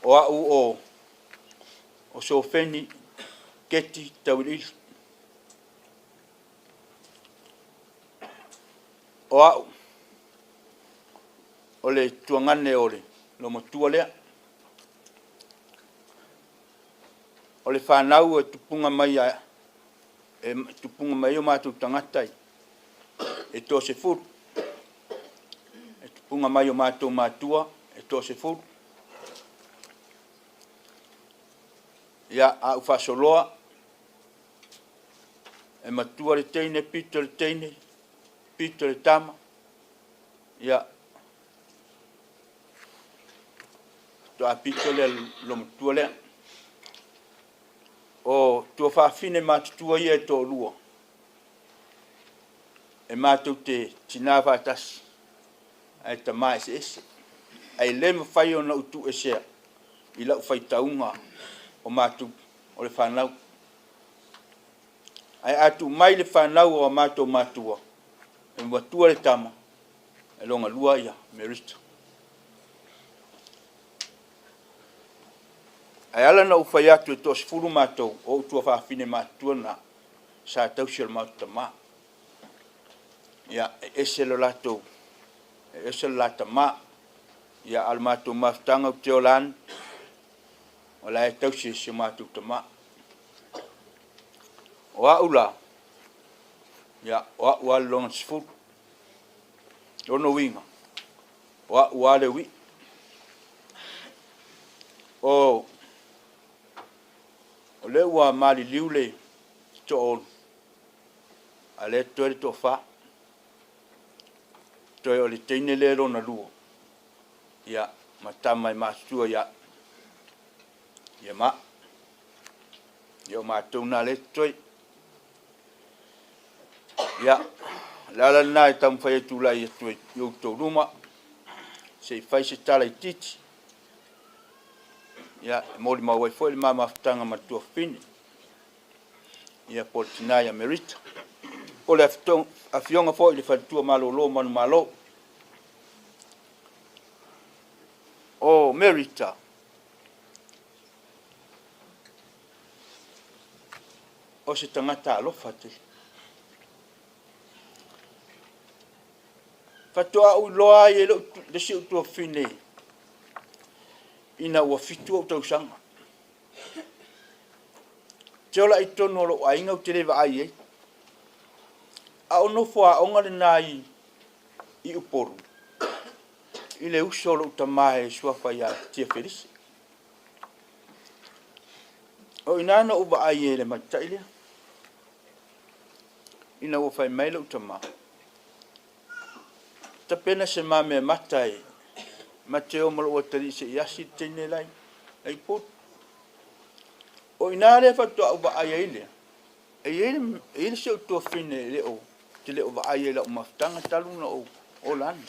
O au o o Sofeni Keti Tauiliili. O au o le tuagane o le lomatua lea. O le fanau e tupuga mai a e tupuga mai ai o matou tagata e toasefulu. E tupuga mai o matou matua e toasefulu. Ia, a ou faasoloa, e matua le teine, pito le teine, pito le tama, ia, faatoa pito lea lomatua lea. O tuafafine matutua ia e toalua, e matou te tina faatasi, ae tama eseese. Ae le mafai ona ou tuuesea i lau faitauga o matou o le fanau. Ae a tuu mai le fanau o a matou matua, e matua le tama, e lona lua ia Merita. Ae ala ona ou fai atu e toasefulu matou, o ou tuafafine matutua na sa tausi e lo matou tama. Ia, e ese lo latou, e ese lo la tama. Ia, a o le matou mafutaga ou te ola ane, o la e tausi e si o matou tama. O au la, ia, o au lava le lona sefulu. Lona uiga, o au lava le uii. O, o lea ua maliliu le toaono, a o lea e totoe le toafa. Toe o le teine lea lona lua, ia, ma tama e matutua ia, ia ma au. Ia o matou na lea e totoe. Ia, o le ala lena e taumafai ai e tulai atu ai i outou luma, se i fai se tala itiiti, ia, e molimau ai foi le ma mafutaga ma le tuafafine, ia po o le tina ia Merita, po o le afioga foi i le faletua malolo o Manumalo. O Merita, o se tagata alofa tele. Faatoa ou iloa ai e le isi ou tuafafine ina ua 7 ou tausaga. Ou te ola i totonu o lou aiga ou te le vaai i ai. A o nofo aoga lena i Upolu i le uso o lou tama e suafa ia Tia Felise. O i ina na ou vaai ai i le tamaitai lea. Ina ua fai mai lou tama, tapena se ma meamata e ma te o ma lou atalii se i asi le teine la i Upolu. O i ina lea faatoa ou vaai ai lea, e i ai le si ou tuafafine e le o, te le o vaai ai i lau mafutaga talu ona ou ola ane.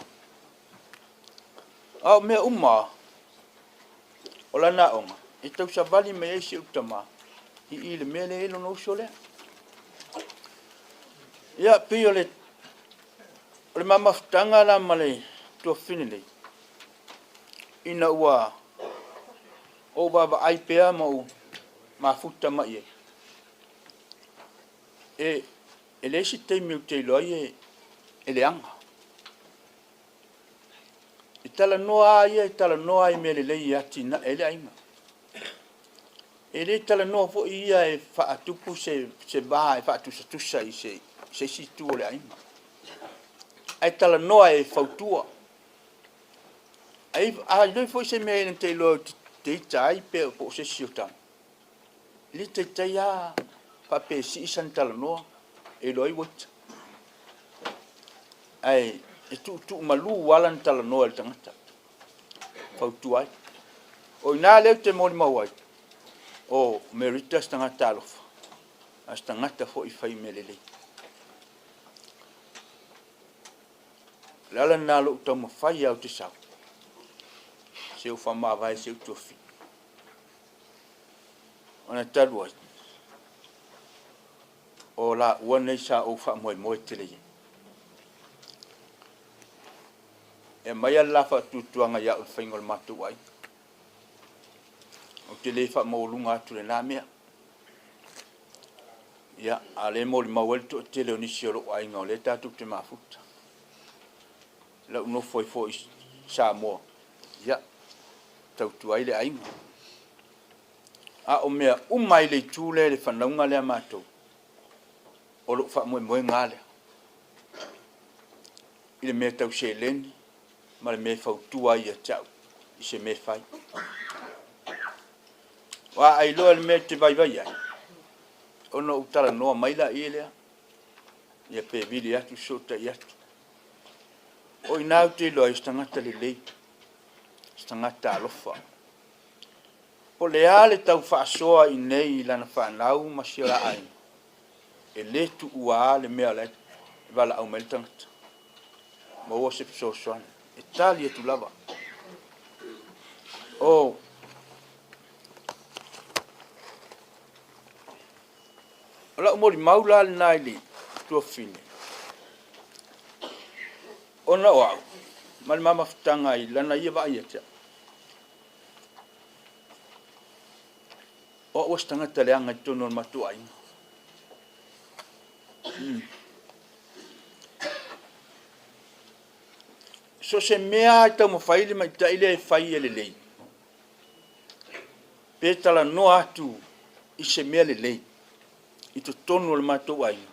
A o mea uma o lana aoga, e tausavali mai ai si ou tama i i le mea lea e i ai lona uso lea. Ia, pei o le o le ma mafutaga la ma le tuafafine nei, ina ua ou vaavaai pea ma ou mafuta mai i ai, e, e leai se taimi ou te iloa ai e leaga. E talanoa lava ia, e talanoa lava i mea lelei e atinae ai le aiga. E le talanoa foi ia e faatupu se, se va e faatusatusa i se, se isi itu o le aiga. Ae talanoa e fautua. Ai, a iloa foi se mea e te iloa te ita ai pe po o se isi o tama. E le taitai lava faapea e sii sana talanoa e iloa ai ua ita. Ae e tuutuumalu lava lana talanoa i le tagata, fautua ai. O i ina lea ou te molimau ai, o Merita se tagata alofa, a o se tagata foi fai mea lelei. O le ala lena o lou taumafai lava ou te sau, se ou faamavae se ou tofi. Ona talu ai, o laua nei sa ou faamoemoe tele i ai. E aumai le la faatuatuaga ia au i le faiga o le matou aiga. Ou te le faamaualuga atu i lena mea. Ia, a o lea e molimau ai le toatele o nisi o lou aiga o lea tatou te mafuta. I lau nofo ai foi i Samoa, ia, tautua ai le aiga. A o mea uma i le itu lea i le fanauga lea a matou, o lou faamoemoega lava lea i le mea tau seleni ma le mea e fautua ai ia te au i se mea e fai. Aua a iloa le mea e te vaivai ai, ona ou talanoa mai laia lea, ia pe vili atu fesootai atu. O i ina ou te iloa ai o se tagata lelei, o se tagata alofa. Po o le a le tau faasoa i inei i lana fanau ma si o la aiga, e le tuua lava le mea o la e valaau mai ai le tagata, maua se fesoasoani, e tali atu lava. O lau molimau la lena i le tuafafine, ona o au ma le ma mafutaga i lana ia vaai ia te au, o au o se tagata leaga i totonu o le matou aiga. So o se mea lava e taumafai le tamaitai lea e fai ia lelei, pe talanoa atu i se mea lelei i totonu o le matou aiga,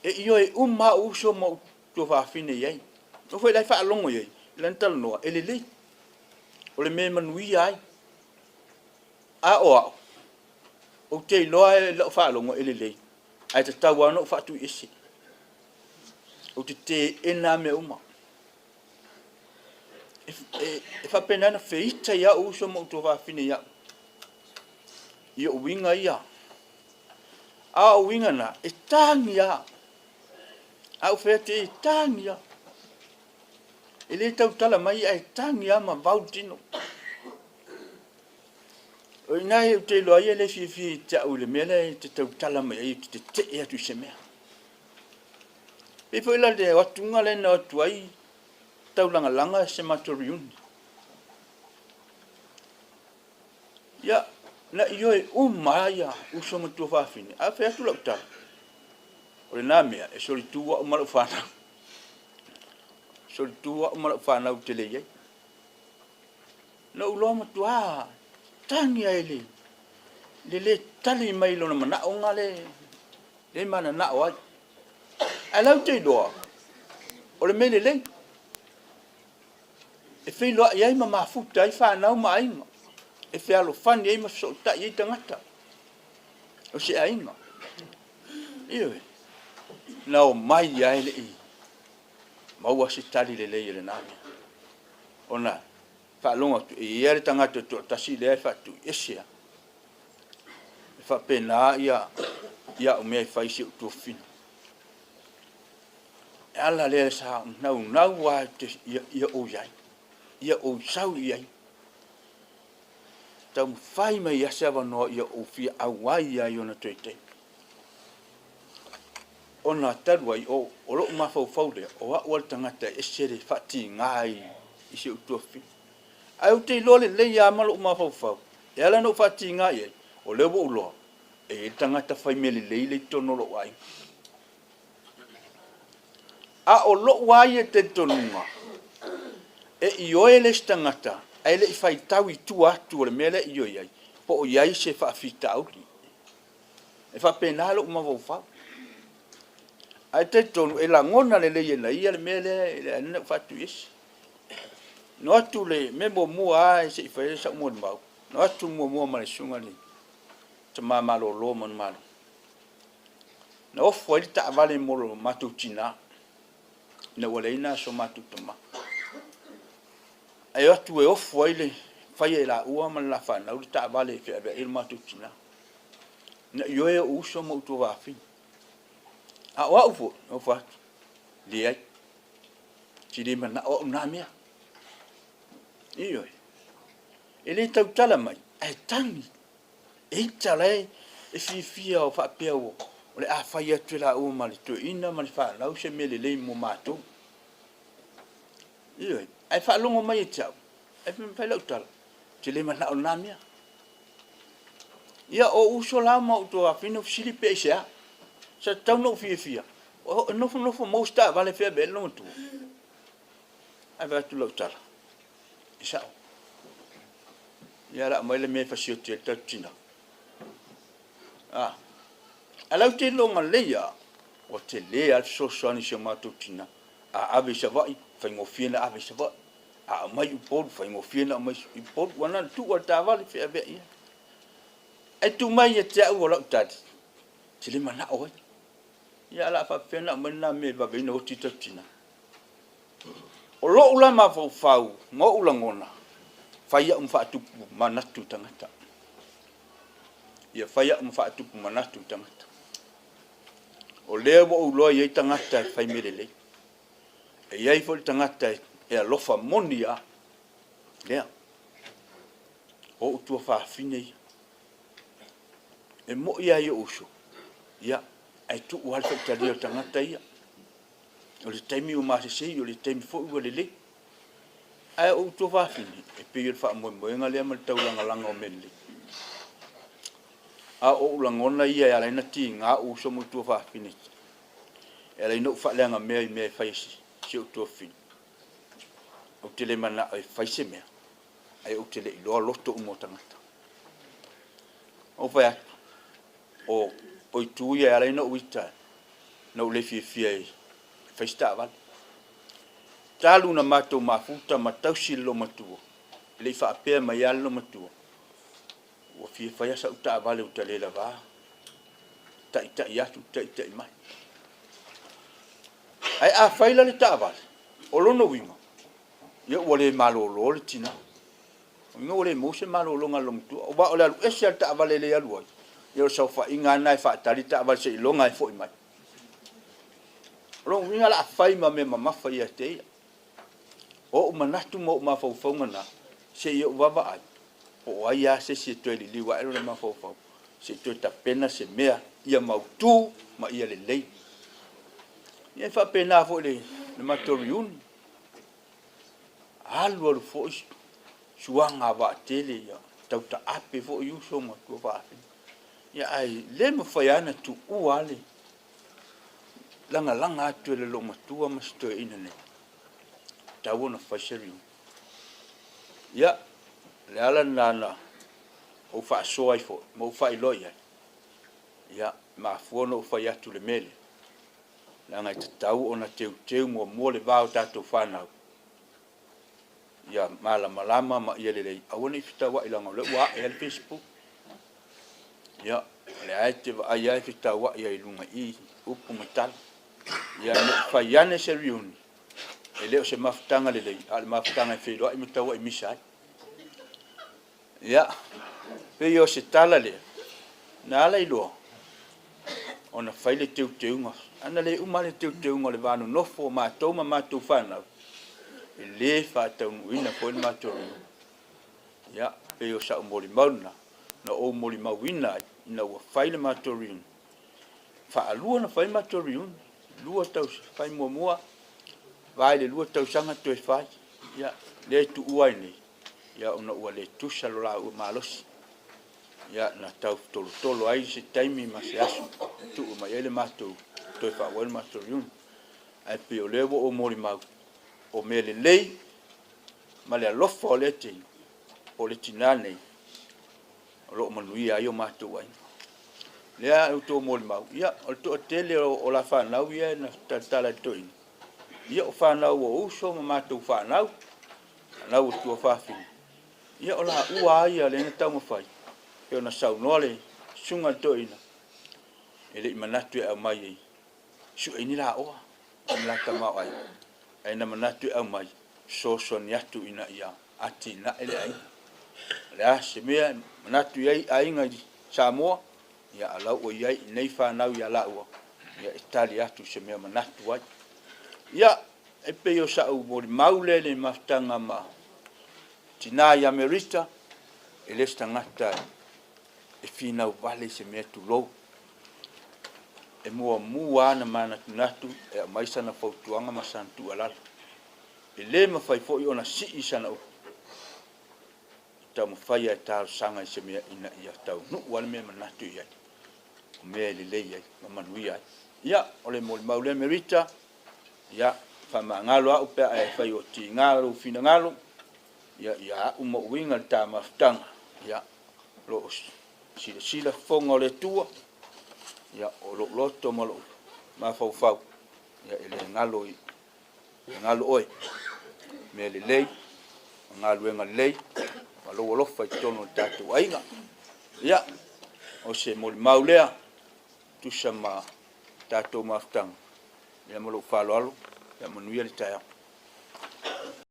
e ioe uma lava ou uso ma ou tuafafine i ai. E oo foi la e faalogo i ai i lana talanoa, e lelei, o le mea e manuia ai. A o au, ou te iloa i lau faalogo e lelei, ae tatau lava ona ou faatuiese. Ou te teena lava mea uma. E faapena ona feita ai lava ou uso ma ou tuafafine ia au, i ou uiga ia. A o uiga na, e tagi lava. A ou fai atu i ai, e tagi lava. E le tautala mai ae tagi lava ma vau le tino. O i ina ou te iloa ai e le fiafia ia te au i le mea lea e te tautala mai ai ou te tetee atu i se mea. E pei foi la le o atuga lea na o atu ai taulagalaga se matou reunion. Ia, na ioe uma lava ia uso ma tuafafine, ae fai atu lau tala, o lena mea e solitu au ma lau fanau. Solitu au ma lau fanau ou te le i ai. Na ou iloa matua tagi lava i le le tali mai i lona manaoga lea e mananao ai. Ae la ou te iloa, o le mea lelei, e feiloai ai ma mafuta ai fanau ma aiga, e fealofani ai ma fesootai ai tagata o se aiga. Ioe, na omai lava e le i maua se tali lelei i lena mea. Ona faalogo atu, e i ai lava le tagata e toatasi lea e faatuiese lava. E faapena au mea e fai i si ou tuafafine. O le ala lea sa ou naunau lava ia ou i ai, ia ou sau i ai. Taumafai mai lava se avanoa ia ou fia auai lava i ona toe taimi. Ona talu ai, o lou mafaufau lea, o au lava le tagata e ese le faatiga i si ou tuafafine. Ae ou te iloa lelei lava ma lou mafaufau, e ala ona ou faatiga i ai, o lea ua ou iloa, e i ai le tagata fai mea lelei lea i totonu o lou aiga. A o lou lava ia talitonuga, e ioe le isi tagata ae le i faitau i tua atu o le mea lea e ioe ai, po o i ai se faafitauli. E faapena lou mafaufau. Ae talitonu e lagona lelei e na ia le mea lea e ala ai ona ou faatuiese. Na o atu le mea muamua lava se i fai ai sau molimau, na o atu muamua ma le susuga i le tama malolo manumalo. Na ofo ai le taavale mo lo matou tina ina ua leai na so matou tama. Ae o atu e ofo ai le faia e laua ma le la fanau le taavale e feaveai ai lo matou tina. Na ioe ou uso ma ou tuafafine. A o au foi, na ou fai atu, leai, ou te le manao au i na mea. Ioe. E le tautala mai, ae tagi. E ita la e fiafia o faapea o le a fai atu e laua ma le toeaina ma le fanau se mea lelei mo matou. Ioe. Ae faalogo mai ia te au, ae fai lau tala, ou te le manao i lena mea. Ia, o ou uso la ma ou tuafafine ou fesili pe aisea. Sa tatau ona ou fiafia, e nofonofo maua se taavale e feaveai le loomatua. Ae vaai atu i lau tala, e sao. Ia o le a aumai le mea e fasioti ai le tatou tina. A, ae la ou te iloa lelei lava, ua tele lava le fesoasoani i si o matou tina. A ave i Savaii, faigofie ona ave i Savaii. A aumai i Upolu, faigofie ona aumai i Upolu. Ua na ona tuu lava i le taavale feaveai ai. Ae tuu mai ia te au o lau tali, ou te le manao ai. Ia ae o le a faapefea ona aumai lena mea e vave ai ona oti le tatou tina? O lou la mafaufau ma ou lagona, fai au ma faatupu manatu i tagata. Ia fai au ma faatupu manatu i tagata. O lea ua ou iloa e i ai tagata e fai mea lelei. E i ai foi le tagata e alofa moni lava. Lea. O ou tuafafine ia. E moi lava i ou uso, ia, ae tuu lava le faitalia o le tagata ia. O le taimi ua masesei, o le taimi foi ua lelei. Ae o ou tuafafine, e pei o le faamoemoega lea ma le taulagalaga o mea lelei. A o ou lagona ia e ala ai ona tiga ou uso ma ou tuafafine, e ala ai ona ou faaleaga mea i mea e fai e si ou tuafafine. Ou te le manao e fai se mea, ae ou te le iloa loto uma o tagata. Ou fai atu, o, o itu ia e ala ai ona ou ita, na ou le fiafia e fai se taavale. Talu na matou mafuta ma tausi le loomatua, e le i faapea mai lava le loomatua, ua fia fai lava sau taavale ua ta le lava taitai atu, taitai mai. Ae a fai la le taavale, o lona uiga, ia ua le malolo le tina. Uiga ua le maua se malologa a le loomatua. Aua o le alu ese lava o le taavale e le alu ai, ia o le saofaiga lava lena e faatali le taavale seiloga e foi mai. O lona uiga o le a fai ma mea mamafa ia te ia. O ou manatu ma ou mafaufauga na, se i ou vaavaai, po o ai lava se isi e toe liliu ae lona mafaufau, se i toe tapena se mea ia mautu ma ia lelei. Ia e faapena foi i le matou reunion. Alu alu foi suaga a vaatele, ia tau taape foi uso ma tuafafine. Ia ae le mafai lava ona tuua le lagalaga atu e le loomatua ma si toeaina nei, tatau ona fai se reunion. Ia, o le ala lena na ou faasoa ai foi ma ou faailoa i ai, ia, e mafua ona ou fai atu i le mea lea, leaga e tatau ona teuteu muamua le va o tatou fanau, ia malamalama ma ia lelei, aua ne i fetauai leaga o lea ua ae lava le facebook. Ia, o lea e te vaai lava e fetauai ai i luga i i, upu ma tala. Ia ne i fai ane se reunion, e le o se mafutaga lelei, a o le mafutaga e feiloai ma tauai misa ai. Ia, pei o se tala lea, na ala iloa ona fai le teuteuga. Ana le uma le teuteuga o le va nonofo o matou ma matou fanau, e le faataunuuina foi le matou reunion. Ia, pei o sau molimau lena, na ou molimauina ai ina ua fai le matou reunion. Faalua ona fai matou reunion, lua tausaga, fai muamua, va i le 2 tausaga toe fai. Ia, lea e tuua ai nei, ia ona ua le tusa lo laua malosi. Ia, na tau tolotolo ai se taimi ma se aso tuu mai ai le matou, toe faaauau ai le matou reunion. Ae pei o lea ua ou molimau, o mea lelei ma le alofa o lea teine, po o le tinā nei, o lo o manuia ai o matou aiga. Lea a outou molimau, ia, o le toatele o la fanau ia na talatala i le toeaina, ia o fanau o uso ma matou fanau, fanau o tuafafine, ia o laua lava ia lea na taumafai, pei ona saunoa le susuga i le toeaina, e le i manatu e aumai e sue ni laoa ma la tamaoaiga, ae na manatu e aumai fesoasoani atu ina ia atinae le aiga. O le a se mea e manatu i ai aiga i Samoa, ia a la ua i ai i nei fanau ia laua, ia e tali atu i se mea manatu ai. Ia, e pei o sau molimau lea i le mafutaga ma tina ia Merita, e le o se tagata e finau vale i se mea tulou. E muamua lava ona manatunatu e aumai sana fautuaga ma sana tuualalo. E le mafai foi ona sii sana upu. Taumafai lava e talosaga i se mea ina ia taunuu lava le mea e manatu i ai, o mea e lelei ai ma manuia ai. Ia, o le molimau lea Merita, ia, faamagalo au pe a e fai ua tiga lou finagalo, ia, ia au ma uiga le ta mafutaga, ia, o lo o silasila fofoga o le Atua, ia, o lou loto ma lou mafaufau, ia, e le galo i le galo oe, mea lelei ma galuega lelei ma lou alofa i totonu o le tatou aiga. Ia, o se molimau lea e tusa ma tatou mafutaga, ia ma lou faaaloalo, ia manuia le taeao.